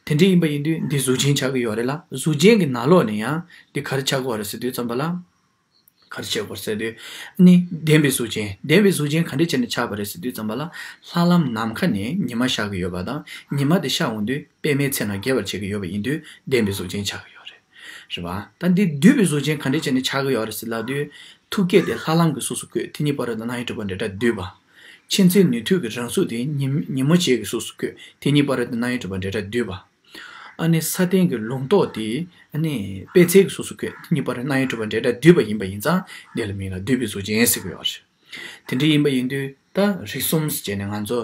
དེ་འདྲ་ཡིན་པ་ཡིན་དུས་འདི་གཟུགས་ཅན་ཆགས་ཀྱི་ཡོད་རེད་ལ། གཟུགས་ཅན་གྱི་ནང་ལོགས་ནས་ཡང་འདི་ག་རེ་ཆགས་ཀྱི་ཡོད་རེད་ཟེར་དུས་ཙམ་པ་ལ། ག་རེ་བྱེད་དགོས་ཟེར་དུས། ནི་ལྡན་པའི་གཟུགས་ཅན། ལྡན་པའི་གཟུགས་ཅན་ག་འདྲ་བྱས་ནས་ཆགས་པ་རེད་ཟེར་དུས་ཙམ་པ་ལ། ལྷ་ལམ་ནམ་མཁའ་ནས་ཉི་མ་ཤར་གྱི་ཡོད་པ་དང་། ཉི་མ་དེ་ཤར་འོང་དུས་པདྨའི་ཚལ་ནང་རྒྱས་པར་བྱེད་ཀྱི་ཡོད་པ་ཡིན་དུས་ལྡན་པའི་གཟུགས་ཅན་ཆགས་ཀྱི་ཡོད་རེད། རེད་པ། ད་འདི་འདུས་པའི་གཟུགས་ཅན་ག་འདྲ་བྱས་ནས་ཆགས་ཀྱི་ཡོད་རེད་ཟེར་ལབ་དུས། ཐུགས་བསྐྱེད་དེ་ལྷ་ལམ་གྱི་གཟུགས་སུ་བཀོད། དེ་གཉིས་བར་དུ་རྣམ་དབྱེ་གྲུབ་པ་འབྲེལ་སྒྲ་འདུས་པ། མཁྱེན་བརྩེ་ནུས་མཐུ་གི་རང་གཟུགས་དེ་ཉིན་ཉིན་མོ་བྱེད་ཀྱི་གཟུགས་སུ་བཀོད། དེ་གཉིས་བར་དུ་རྣམ་དབྱེ་གྲུབ་པ་འབྲེལ་སྒྲ་འདུས་པ། ཨ་ནི་ས་སྟེང་གི་ལུང་རྟོགས་དེ་ཨ་ནི་པད་ཚལ་གྱི་གཟུགས་སུ་བཀོད། དེ་གཉིས་བར་རྣམ་དབྱེ་གྲུབ་པ་འབྲེལ་སྒྲ་འདུས་པ་ཡིན་པ་ཡིན་ཙང་འདི་ལ་མིང་ལ་འདུས་པའི་གཟུགས་ཅན་ཟེར་གྱི་ཡོད་རེད། དེ་འདྲ་ཡིན་པ་ཡིན་དུས་ད་རིགས་གསུམ་ཟེར་བྱས་ནས་ང་ཚོ་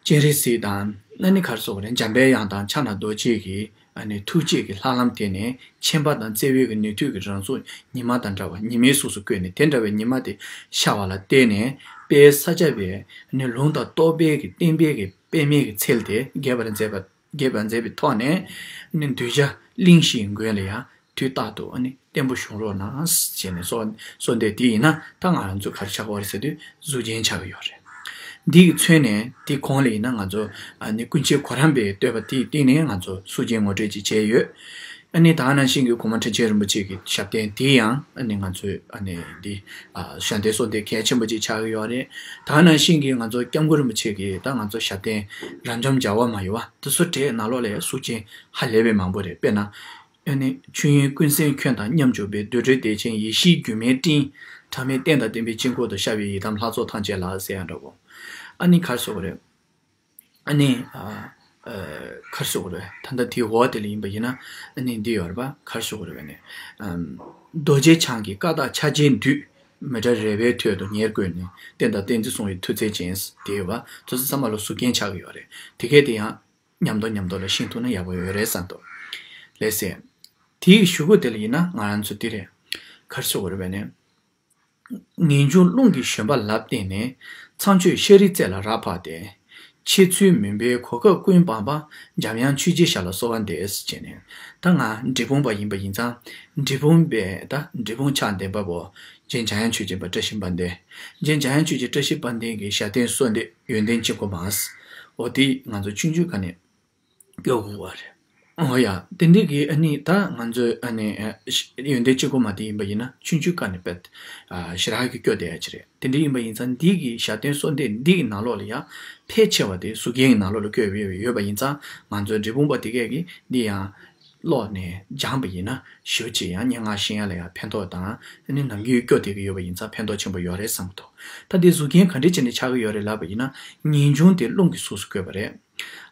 སྤྱན་རས་གཟིགས་དང་ཨ་ནི་ག་རེ་ཟེར་དགོས་རེད། འཇམ་པའི་དབྱངས་དང་ཕྱག་ན་རྡོ་རྗེ་གི་ཨ་ནི་ཐུགས་བསྐྱེད་ཀྱི་ལྷ་ལམ་དེ་ནས་མཁྱེན་པ་དང་བརྩེ་བའི་གི་ནུས་མཐུ་གི་རང་གཟུགས་ཉི་མ་དང་འདྲ་བ་ཉི་མའི་གཟུགས་སུ་བཀོད་ནས། དེ་འདྲ་བའི་ཉི་མ་དེ་ཤར་བ་ལ་བརྟེན་ནས་དཔལ་ས་སྐྱ་པའི་ཨ་ནི་ལུང་དང་རྟོགས་པའི་གི་བསྟན་པའི་གི་པདྨའི་གི་ཚལ་དེ་རྒྱས་པར་མཛད་པ། རྒྱས་པར་མཛད་པའི་ཐོག་ནས་ནི་གདུལ་བྱ་གླིང་བཞིའི་མགོན་ལ་ཡང་དུས་རྟག་ཏུ་ནི་བརྟན་པོ་བཞུགས་རོགས་གནང་ཞེས་ནས་གསོལ་གསོལ་འདེབས་དེ་ཡིན་ན། ད་ང་རང་ཚོ་ག་རེ་ཆགས་ཀྱི་ཡོད་རེད་ཟེར་དུས་གཟུགས་ཅན་ཆགས་ཀྱི་ཡོད་རེད། འདི་གི་མཚོན་ནས་དེ་གོང་ལ་ཡིན་ན་ང་ཚོ་ནི་ཀུན་མཁྱེན་གོ་རམས་པའི་བསྟོད་པ་དེའི་སྟེང་ནས་ང་ཚོ་གཟུགས་ཅན་ངོ་སྤྲོད་ཅིག་བྱས་ཡོད། ཨ་ནི་ད་ག་ནང་བཞིན་གྱི་གོང་མ་ཁྲི་ཆེན་རིན་པོ་ཆེ་གི་ཞབས་བརྟན་དེ་ཡང་ཨ་ནི་ང་ཚོས་ཨ་ནི་འདི་ཨ་ཞབས་བརྟན་གསོལ་འདེབས་གལ་ཆེན་པོ་ཅིག་ཆགས་ཀྱི་ཡོད་རེད། ད་ག་ནང་བཞིན་གྱི་ང་ཚོ་སྐྱབས་མགོན་རིན་པོ་ཆེ་གི་ད་ང་ཚོ་ཞབས་བརྟན་རབ་འབྱམས་རྒྱལ་བ་མ་ཡོང་བ་དེ་ཚོ་གྲས་ནང་ལོགས་ལ་ཡང་གཟུགས་ཅན་ཧ་ལས་པའི་མང་པོ་རེད། དཔེར་ན། ཨ་ནི་ཆོས་དབྱིངས་ཀུན་གསལ་ཁྱོད་དང་མཉམ་འཇོག་པའི། དུད་འགྲོའི་བདེ་ཆེན་ཡེ་ཤེས་སྒྱུ་མའི་སྤྲིན། ཕྲ་མེན་རྟེན་དང་བརྟེན་པའི་དཀྱིལ་འཁོར་དུ། ཤར་བའི་ཡི་དམ་ལྷ་ཚོགས་ཐམས་ཅད་ལ་ཟེར་ཡང་འདྲ་བོ། ཨ་ནི་ག་རེ་ཟེར་དགོས་རེད། ཨ་ནི་ཨ་ཨ་ག་རེ་ཟེར་དགོས་རེད། ད་ལྟ་དེའི་འོག་དེ་ལ་ཡིན་པ་ཡིན་ན་ཨ་ནི་འདི་ཡོད་རེད་པ། ག་རེ་ཟེར་དགོས་རེད་པས་ནི། ཨམ། རྡོ་རྗེ་འཆང་གི་བཀའ་རྟགས་ཕྱག་རྒྱའི་མདུད། མི་འབྲལ་རལ་པའི་ཐོད་དུ་ཉེར་བཀོད་ནས། བསྟན་དང་བསྟན་འཛིན་སྲུང་བའི་མཐུ་རྩལ་ཅན། དེ་ཡོད་པ་དེ་ཚོ་ཚང་མ་ལ་གཟུགས་རྒྱན་ཆགས་ཀྱི་ཡོད་རེད། དེ་གས་དེ་ཡང་མཉམ་དུ་མཉམ་དུ་ལ་ཤེས་ཐུབ་ན་ཡག་པོ་ཡོད་རེད་བསམ་འདུག་ལགས་སེ། དེའི་གཞུག་གུ་དེ་ལ་ཡིན་ན་ང་རང་ཚོ་འདི་རེད། ག་རེ་ཟེར་དགོས་རེད་པས་ནི། ངེས་འབྱུང་རླུང་གི་བཞོན་པ་ལ་བརྟེན་ནས། ཚངས་སྤྱོད་ཤེས་རིག་རྩལ་ལ་རབ་འཕགས་ཏེ། འཆད་ཚུལ་མུན་པའི་གོ་སྐབས་ཀུན་སྤངས་པ། འཇམ་དབྱངས་ཆོས་རྗེའི་ཞབས་ལ་གསོལ་བ་འདེབས་ཟེར་བྱས་ནས། ད་ང་འབྲས་སྤུངས་པ་ཡིན་པ་ཡིན་ཙང་། འབྲས་སྤུངས་པའི་ད་འབྲས་སྤུངས་ཕྱག་འདེབས་པ་པོ། རྗེ་འཇམ་དབྱངས་ཆོས་རྗེ་པ་བཀྲ་ཤིས་དཔལ་ལྡན། རྗེ་འཇམ་དབྱངས་ཆོས་རྗེ་བཀྲ་ཤིས་དཔལ་ལྡན་གྱི་ཞབས་བརྟན་གསོལ་འདེབས་ཡོན་ཏན་དཀྱིལ་འཁོར་མ། འོ་དེ་ང་ཚོ་ཆུང་ཆུང་སྒང་ནས་སྐྱོར་དགོས་པ་རེད། འོ་ཡ། དེ་འདྲའི་གི་ཨ་ནི་ད་ང་ཚོའི་ཨ་ནི་ཨ་ཡོན་ཏན་དཀྱིལ་འཁོར་མ་དེ་ཡིན་པ་ཡིན་ན་ཆུང་ཆུང་སྒང་ནས་དཔེ་ཨ་ཞེ་དྲག་གི་སྐྱོར་བསྡད་ཡ་ཅིག་རེད། དེ་འདྲ་ཡིན་པ་ཡིན་ཙང་འདི་གི་ཞབས་བརྟན་གསོལ་འདེབས་འདི་གི་ནང་ལོགས་ལ་ཡང་ཕལ་ཆེ་བ་དེ་གཟུགས་རྒྱན་གྱི་ནང་ལོགས་ལ་བཀོད་ཡོད་པ་ཡིན་ཙང་ང་ཚོའི་འབྲས་སྤུངས་པ་དེ་གས་ཀྱིས་འདི་ཡང་ཀློག་ནས་སྦྱངས་པ་ཡིན་ན་ཞེ་པོ་ཅིག་ཡང་སྙན་ངག་ཤེས་ཡ་ལ་ཡང་ཕན་ཐོགས་དང་ཨ་ནི་ནམ་རྒྱུན་སྐྱོར་བསྡད་ཀྱི་ཡོད་པ་ཡིན་ཙང་ཕན་ཐོགས་ཆེན་པོ་ཡོད་རེད་བསམ་གྱི་འདུག་ད་འདི་གཟུགས་རྒྱན་ག་འདྲ་བྱས་ནས་ཆགས་ཀྱི་ཡོད་རེད་ལབ་པ་ཡིན་ན་ངེས་འབྱུང་དེ་རླུང་གི་གཟུགས་སུ་བཀོད་པ་རེད།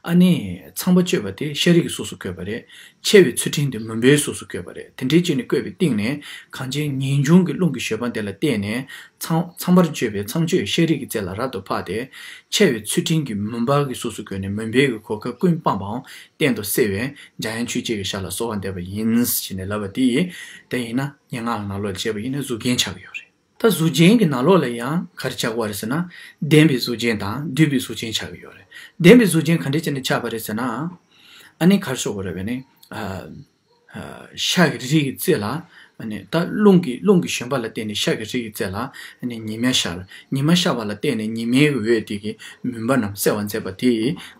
ཨ་ནི་ཚངས་པ་སྤྱོད་པ་དེ་ཤེས་རིག་གི་གཟུགས་སུ་བཀོད་པ་རེད། འཆད་པའི་ཚུལ་ཁྲིམས་དེ་མུན་པའི་གཟུགས་སུ་བཀོད་པ་རེད། དེ་འདྲའི་བྱས་ནས་བཀོད་པའི་སྟེང་ནས་གངས་ཅན་ངེས་འབྱུང་གི་རླུང་གི་བཞོན་པ་དེ་ལ་བརྟེན་ནས་ཚངས་ཚངས་པར་སྤྱོད་པའི་ཚངས་སྤྱོད་ཤེས་རིག་གི་རྩལ་ལ་རབ་ཏུ་འཕགས་ཏེ། འཆད་པའི་ཚུལ་ཁྲིམས་ཀྱི་མུན་པ་གི་གཟུགས་སུ་བཀོད་ནས་མུན་པའི་གི་གོ་སྐབས་ཀུན་སྤངས་པའང་གཏན་དུ་སེལ་བའི་འཇམ་དབྱངས་ཆོས་རྗེ་གི་ཞབས་ལ་གསོལ་བ་འདེབས་པ་ཡིན་ཞེས་ནས་ལབ་པ་དེ་ཡིན། དེ་ཡིན་ན་སྙན་ངག་ནང་ལོགས་ལ་བྱས་པ་ཡིན་ན་གཟུགས་རྒྱན་ཆགས་ཀྱི་ཡོད་རེད། ད་གཟུགས་ཅན་གྱི་ནང་ལོགས་ལ་ཡང་ག་རེ་ཆགས་ཀྱི་ཡོད་རེད་ཟེར་ན། ལྡན་པའི་གཟུགས་ཅན་དང་བསྡུས་པའི་གཟུགས་ཅན་ཆགས་ཀྱི་ཡོད་རེད། ལྡན་པའི་གཟུགས་ཅན་ག་འདྲ་བྱས་ནས་ཆགས་པ་རེད་ཟེར་ན། ཨ་ནི་ག་རེ་ཟེར་དགོས་རེད་པས་ནི། ཨ་ཨ་ཤ་གི་རིགས་ཀྱི་རྩལ་ལ། ཨ་ནི་ད་རླུང་གི་རླུང་གི་བཞོན་པ་ལ་བརྟེན་ནས་ཤ་གི་རིགས་ཀྱི་རྩལ་ལ་ཨ་ནི་ཉི་མ་ཤར། ཉི་མ་ཤར་བ་ལ་བརྟེན་ནས་ཉི་མའི་འོད་དེ་གིས་མུན་པ་རྣམས་སེལ་བར་མཛད་པ་དེ་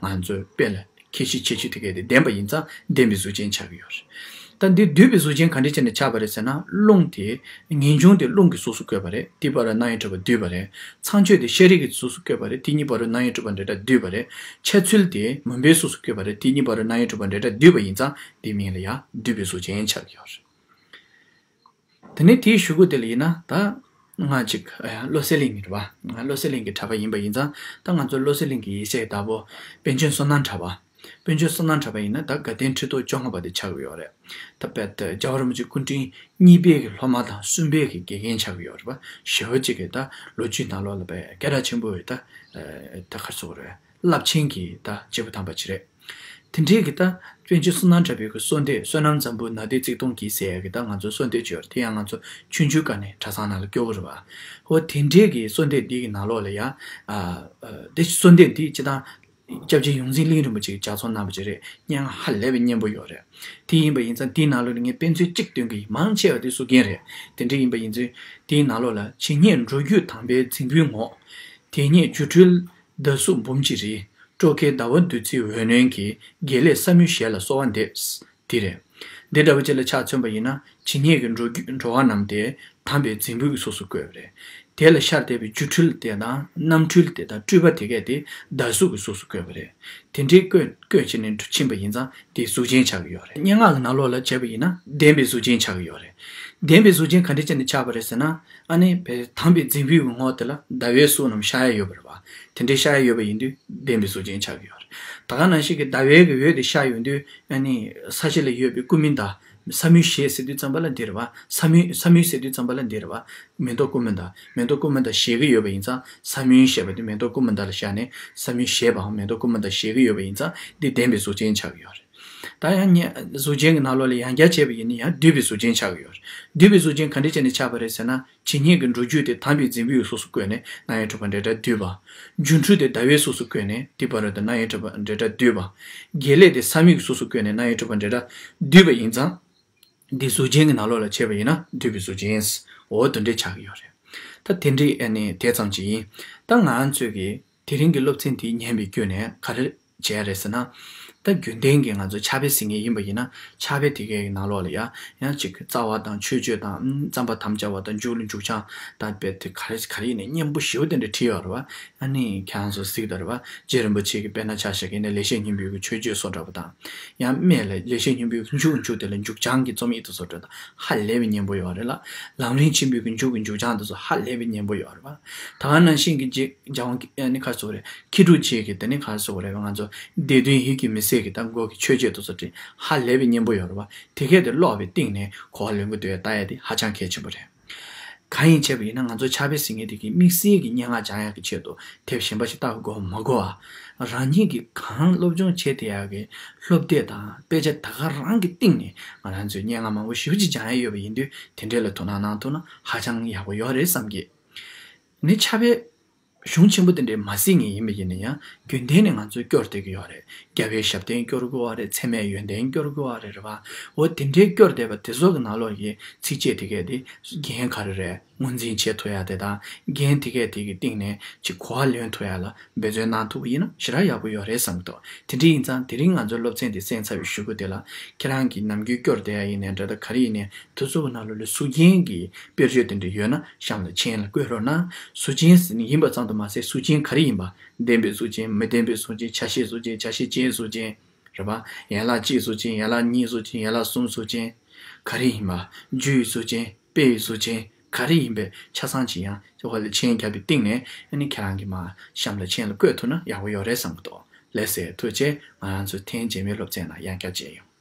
ང་ཚོའི་དཔེ་ལ། ཁྱད་གཞི་ཁྱད་ཆོས་དེ་གས་དེ་ལྡན་པ་ཡིན་ཙང་ལྡན་པའི་གཟུགས་ཅན་ཆགས་ཀྱི་ཡོད་རེད། ད་འདི་བསྡུས་པའི་གཟུགས་ཅན་ག་འདྲ་བྱས་ནས་ཆགས་པ་རེད་ཟེར་ན། རླུང་དེ་ངེས་འབྱུང་དེ་རླུང་གི་གཟུགས་སུ་བཀོད་པ་རེད། དེའི་བར་དུ་རྣམ་དབྱེ་གྲུབ་པ་བསྡུས་པ་རེད། ཚངས་སྤྱོད་དེ་ཤེས་རིག་གི་གཟུགས་སུ་བཀོད་པ་རེད། དེ་གཉིས་བར་དུ་རྣམ་དབྱེ་གྲུབ་པ་འབྲེལ་སྒྲ་བསྡུས་པ་རེད། འཆད་ཚུལ་དེ་མུན་པའི་གཟུགས་སུ་བཀོད་པ་རེད། དེ་གཉིས་བར་དུ་རྣམ་དབྱེ་གྲུབ་པ་འབྲེལ་སྒྲ་བསྡུས་པ་ཡིན་ཙང་དེའི་མིང་ལ་ཡང་བསྡུས་པའི་གཟུགས་ཅན་ཆགས་ཀྱི་ཡོད་རེད། དེ་ནས་དེའི་གཞུག་གུ་དེ་ལ་ཡིན་ན་ད་ང་གཅིག་ཨ་བློ་གསལ་གླིང་གི་རེད་པ། ང་བློ་གསལ་གླིང་གི་གྲྭ་པ་ཡིན་པ་ཡིན་ཙང་ད་ང་ཚོ་བློ་གསལ་གླིང་གི་ཡེ་ཤེས་ཀྱི་བདག་པོ་པཎ་ཆེན་བསོད་ནམས་གྲྭ་པ། པཎ་ཆེན་བསོད་ནམས་གྲྭ་པ་ཡིན་ན་ད་དགའ་ལྡན་ཁྲི་ཐོག་བཅོ་ལྔ་པ་དེ་ཆགས་ཀྱི་ཡོད་རེད། ད་དཔེ་ད་རྒྱལ་བ་རིན་པོ་ཆེ་སྐུ་ཕྲེང་གཉིས་པའི་གི་སློབ་མ་དང་གསུམ་པའི་གི་དགེ་རྒན་ཆགས་ཀྱི་ཡོད་རེད་པ། ཞེ་པོ་ཅིག་གི་ད་ལོ་རྒྱུས་ནང་ལོགས་ལ་དཔེ་སྐད་གྲགས་ཆེན་པོ་ཡོད་ད། ད་ག་རེ་ཟེར་དགོས་རེད། རླབས་ཆེན་གྱི་ད་སྐྱེས་བུ་དམ་པ་ཅིག་རེད། དེ་འདྲའི་གི་ད་པཎ་ཆེན་བསོད་ནམས་གྲགས་པའི་གི་གསོལ་འདེབས་བསོད་ནམས་འཛམ་བུའི་ནགས་དེར་བརྩེགས་སྟོང་གི་ཟེར་ཡ་གི་ད་ང་ཚོ་གསོལ་འདེབས་ཅིག་ཡོད་རེད། དེ་ཡང་ང་ཚོ་ཆུང་ཆུང་སྒང་ནས་གྲྭ་ཚང་ནང་ལ་སྐྱོར་གི་རེད་པ། འོ་དེ་འདྲའི་གི་གསོལ་འདེབས་འདི་གི་ནང་ལོགས་ལ་ཡང་ཨ་ཨ་དེ་གསོལ་འདེབས་འདི་སྤྱིར་བཏང་སྐྱབས་རྗེ་ཡོངས་འཛིན་གླིང་རིན་པོ་ཆེ་གིས་ལྗགས་རྩོམ་གནང་བ་ཅིག་རེད། སྙན་ངག་ཧ་ལས་པའི་སྙན་པོ་ཡོད་རེད། དེ་ཡིན་པ་ཡིན་ཙང་དེའི་ནང་ལོགས་ནས་ངས་དཔེ་མཚོན་གཅིག་སྟོན་གི་ཡིན། མང་ཆེ་བ་དེ་གཟུགས་རྒྱན་རེད། དེ་འདྲ་ཡིན་པ་ཡིན་ཙང་དེའི་ནང་ལོགས་ལ་ཇི་སྙེད་འགྲོ་རྒྱུད་དམ་པའི་རྫིང་བུའི་ངོགས། དེ་སྙེད་སྒྱུ་འཕྲུལ་ཟླ་གཟུགས་འབུམ་གྱིས་རི། སྤྲོ་ཁའི་ཟླ་བ་བདུད་རྩིའི་འོད་རྣོན་གྱིས། དགེ་ལེགས་བསམ་ཡུལ་ཞེས་ལ་གསོལ་བ་འདེབས། དེ་རེད། འདི་འདྲ་བ་ཅིག་ལ་ཆ་མཚོན་པ་ཡིན་ན་ཇི་སྙེད་ཀྱི་འགྲོ་རྒྱུ་འགྲོ་བ་རྣམས་དེ་དམ་པའི་རྫིང་བུ་གི་གཟུགས་སུ་བཀོད་པ་རེད། དེ་ལ་ཤར་བསྡད་པའི་སྒྱུ་འཕྲུལ་དེ་དང་རྣམ་འཕྲུལ་དེ་དང་སྤྲུལ་པ་དེ་གས་དེ་ཟླ་གཟུགས་ཀྱི་གཟུགས་སུ་བཀོད་པ་རེད། དེ་འདྲའི་བཀོད་བཀོད་བྱས་ནས་ཕྱིན་པ་ཡིན་ཙང་དེ་གཟུགས་ཅན་ཆགས་ཀྱི་ཡོད་རེད། སྙན་ངག་གི་ནང་ལོགས་ལ་བྱས་པ་ཡིན་ན་ལྡན་པའི་གཟུགས་ཅན་ཆགས་ཀྱི་ཡོད་རེད། ལྡན་པའི་གཟུགས་ཅན་ག་འདྲ་བྱས་ནས་ཆགས་པ་རེད་ཟེར་ན། ཨ་ནི་བའི་དམ་པའི་རྫིང་བུའི་ངོགས་དེ་ལ་ཟླ་བའི་གཟུགས་རྣམས་ཤར་ཡ་ཡོད་པ་རེད་པ། དེ་འདྲའི་ཤར་ཡ་ཡོད་པ་ཡིན་དུས་ལྡན་པའི་གཟུགས་ཅན་ཆགས་ཀྱི་ཡོད་རེད། ད་ག་ནང་བཞིན་གྱི་ཟླ་བའི་གི་འོད་དེ་ཤར་ཡོང་དུས་ཨ་ནི་ས་གཞི་ལ་ཡོད་པའི་སྐུ་མིང་དང་། བསམ་ཡུལ་ཞེས་ཟེར་དུས་ཙམ་པ་ལ་འདི་རེད་པ། བསམ་ཡུལ་བསམ་ཡུལ་ཟེར་དུས་ཙམ་པ་ལ་འདི་རེད་པ། མེ་ཏོག་སྐུ་མིང་དང་མེ་ཏོག་སྐུ་མིང་དང་ཞེས་ཀྱི་ཡོད་པ་ཡིན་ཙང་བསམ་ཡུལ་ཞེས་པ་དེ་མེ་ཏོག་སྐུ་མིང་དང་ལ་བཞག་ནས་བསམ་ཡུལ་ཞེས་པའང་མེ་ཏོག་སྐུ་མིང་དང་ཞེས་ཀྱི་ཡོད་པ་ཡིན་ཙང་འདི་ལྡན་པའི་གཟུགས་ཅན་ཆགས་ཀྱི་ཡོད་རེད། ད་ཡང་ཉེ་གཟུགས་ཅན་གྱི་ནང་ལོགས་ལ་ཡང་བསྐྱར་བྱས་པ་ཡིན་ན་ཡང་བསྡུས་པའི་གཟུགས་ཅན་ཆགས་ཀྱི་ཡོད་རེད། བསྡུས་པའི་གཟུགས་ཅན་ག་འདྲ་བྱས་ནས་ཆགས་པ་རེད་ཟེར་ན། ཇི་སྙེད་ཀྱི་འགྲོ་རྒྱུད་དེ་དམ་པའི་རྫིང་བུའི་གཟུགས་སུ་བཀོད་ནས་རྣམ་དབྱེ་གྲུབ་པ་འབྲེལ་སྒྲ་བསྡུས་པ། སྒྱུ་འཕྲུལ་དེ་ཟླ་བའི་གཟུགས་སུ་བཀོད་ནས་དེ་བར་དུ་རྣམ་དབྱེ་གྲུབ་པ་འབྲེལ་སྒྲ་བསྡུས་པ། དགེ་ལེགས་དེ་བསམ་ཡུལ་གྱི་གཟུགས་སུ་བཀོད་ནས་རྣམ་དབྱེ་གྲུབ་པ་འབྲེལ་སྒྲ་བསྡུས་པ་ཡིན་ཙང་། འདི་གཟུགས་ཅན་གྱི་ནང་ལོགས་ལ་བྱས་པ་ཡིན་ན་བསྡུས་པའི་གཟུགས་ཅན། འོ་དེ་འདྲ་ཆགས་ཀྱི་ཡོད་རེད། ད་དེ་འདྲའི་ཨ་ནི་དེ་ཙམ་ཅིག་ཡིན། ད་ང་ཚོས་ཀྱི་དེ་རིང་གི་སློབ་ཚན་དེ་ཉན་པའི་བརྒྱུད་ནས་ག་རེ་བྱས་རེད་ཟེར་ན། ད་རྒྱུན་ལྡན་གྱི་ང་ཚོ་ཕྱག་དཔེ་གཟིགས་མཁན་ཡིན་པ་ཡིན་ན། ཕྱག་དཔེ་དེ་གའི་ནང་ལོགས་ལ་ཡང་ཡང་ཅིག་རྩ་བ་དང་མཆོད་བརྗོད་དང་། ཨམ། རྩོམ་པར་དམ་བཅའ་བ་དང་། མཇུག་ལ་མཇུག་བྱང་དང་། དཔེ་དེ་ག་རེ་ག་རེ་ཡིན་ནའི་སྙན་པོ་ཞེ་པོ་དེ་འདྲ་བྲིས་ཡོད་རེད་བ། ཨ་ནི་ཁྱེད་རང་ཚོ་གཟིགས་དང་རེད་བ། རྗེ་རིན་པོ་ཆེ་གི་དཔེར་ན་ཆ་བཞག་གི་ཡིན་ན་ལེགས་བཤད་སྙིང་པོའི་གི་མཆོད་བརྗོད་བཟོ་འདྲ་པོ་དང་། ཡང་སྨད་ལ་ལེགས་བཤད་སྙིང་པོའི་གི་མཇུག་མཇུག་དེ་ལ་མཇུག་བྱང་གི་རྩོམ་ཡིག་དེ་བཟོ་འདྲ་དང་ཧ་ལས་པའི་སྙན་པོ་ཡོད་རེད་ལ། ལམ་རིམ་ཆེན་པོའི་གི་མཇུག་གི་མཇུག་བྱང་དེ་ཚོ་ཧ་ལས་པའི་སྙན་པོ་ཡོད་རེད་བ། ད་ག་ནང་བཞིན་གྱི་རྗེ་འཇམ་དབྱངས་ཀྱི་ཨ་ནི་ག་རེ་ཟེར་དགོས་རེད། མཁས་གྲུབ་རྗེ་གི་དེ་ནི་ག་རེ་ཟེར་དགོས་རེད། ང་ཚོ་སྡེ་བདུན་ཡིད་ཀྱི་མི་ཟད་ཀྱི་ད་མགོ་གི་མཆོད་བརྗོད་དེ་ཚོ་བྲིས་ཧ་ལས་པའི་སྙན་པོ་ཡོད་རེད་བ། དེ་གས་དེ་ཀློག་པའི་སྟེང་ནས་གོ་བ་ལོན་གྱི་འདུག་ལྟ་ཡ་དེ་ཧ་ཅང་གལ་ཆེན་པོ་རེད། གང་ཡིན་བྱས་པ་ཡིན་ན་ང་ཚོ་ཕྱག་དཔེ་གཟིགས་མཁན་དེ་གིས་དམིགས་བསལ་གྱི་སྙན་ངག་སྦྱང་ཡག་གི་ཆེད་དུ་དེབ་གཞན་པ་ཞིག་ལྟ་དགོས་མ་དགོས་པ། རང་ཉིད་ཀྱིས་གང་སློབ་སྦྱོང་བྱེད་བསྡད་ཡག་གི་སློབ་དེབ་དང་དཔེ་ཆ་ད་ག་རང་གི་སྟེང་ནས་ང་རང་ཚོས་སྙན་ངག་མང་པོ་ཞེ་པོ་ཅིག་སྦྱང་ཡག་ཡོད་པ་ཡིན་དུས། དེ་འདྲས་ལ་དོ་སྣང་གནང་ཐུབ་ན་ཧ་ཅང་ཡག་པོ་ཡོད་རེད་བསམ་གི། ནི་ཕྱག་དཔེ་གཞུང་ཆེན་པོ་དེ་འདྲས་མ་གཟིགས་མཁན་ཡིན་པ་ཡིན་ན་ཡང་རྒྱུན་ལྡན་ནས་ང་ཚོས་སྐྱོར་བསྡད་ཀྱི་ཡོད་རེད། རྒྱལ་བའི་ཞབས་བརྟན་སྐྱོར་དགོས་པ་རེད། ཚད་མའི་ཡོན་ཏན་སྐྱོར་དགོས་པ་རེད། རེད་བ། འོ་དེ་འདྲའི་སྐྱོར་བསྡད་པ་དེ་ཚོ་གི་ནང་ལོགས་ཀྱི་ཚིགས་བཅད་དེ་གས་དེ་རྒྱན་ག་རེ་རེད། ངོས་འཛིན་བྱེད་ཐུབ་ཡ་དེ་དང་། རྒྱན་དེ་གས་དེ་གི་སྟེང་ནས་ཅིག་གོ་བ་ལོན་ཐུབ་ཡ་ལ་འབད་བརྩོན་གནང་ཐུབ་པ་ཡིན་ན་ཞེ་དྲག་ཡག་པོ་ཡོད་རེད་བསམ་གི་འདུག་དེ་འདྲ་ཡིན་ཙང་དེ་རིང་ང་ཚོའི་སློབ་ཚན་དེ་གསན་ཚར་བའི་གཞུག་གུ་དེ་ལ་ཁྱེད་རང་གིས་ནམ་རྒྱུན་སྐྱོར་བསྡད་ཡ་ཡིན་ནའི་འདྲ། ད་ག་རེ་ཡིན་ནའི་དེ་ཚོ་གི་ནང་ལོགས་ལ་གཟུགས་ཅན་གྱི་དཔེར་བརྗོད་དེ་འདྲ་ཡོད་ན་གཤམ་ལ་མཆན་ལ་བཀོད་རོགས་གནང་། གཟུགས་ཅན་ཟེར་ནས་ཡིན་པ་ཙམ་དུ་མ་ཟད་གཟུགས་ཅན་ག་རེ་ཡིན་པ། ལྡན་པའི་གཟུགས་ཅན། མི་ལྡན་པའི་གཟུགས་ཅན། ཆ་ཤས་གཟུགས་ཅན། ཆ་ཤས་ཅན་གཟུགས་ཅན། རེད་པ། ཡན་ལག་གཅིག་གཟུགས་ཅན། ཡན་ལག་གཉིས་གཟུགས་ཅན། ཡན་ལག་གསུམ་གཟུགས་ཅན། ག་རེ་ཡིན་པ། རྒྱུ་ཡི་གཟུགས་ཅན། དཔེ་ཡི་གཟུགས་ཅན། ག་རེ་ཡིན་པའི་ཆ་ཚང་ཅིག་ཡང་ཅིག་ཧོ་ལ་མཆན་བརྒྱབ་པའི་སྟེང་ནས་ཨ་ནི་ཁྱེད་རང་གིས་མར་གཤམ་ལ་མཆན་ལ་བཀོད་ཐུབ་ན་ཡག་པོ་ཡོད་རེད་བསམ་གི་འདུག་ལགས་སེ། ཐུགས་རྗེ་ཆེ། ང་རང་ཚོ་ཐེངས་རྗེས་མའི་སློབ་ཚན་ནང་ཡང་བསྐྱར་མཇལ་ཡོང་།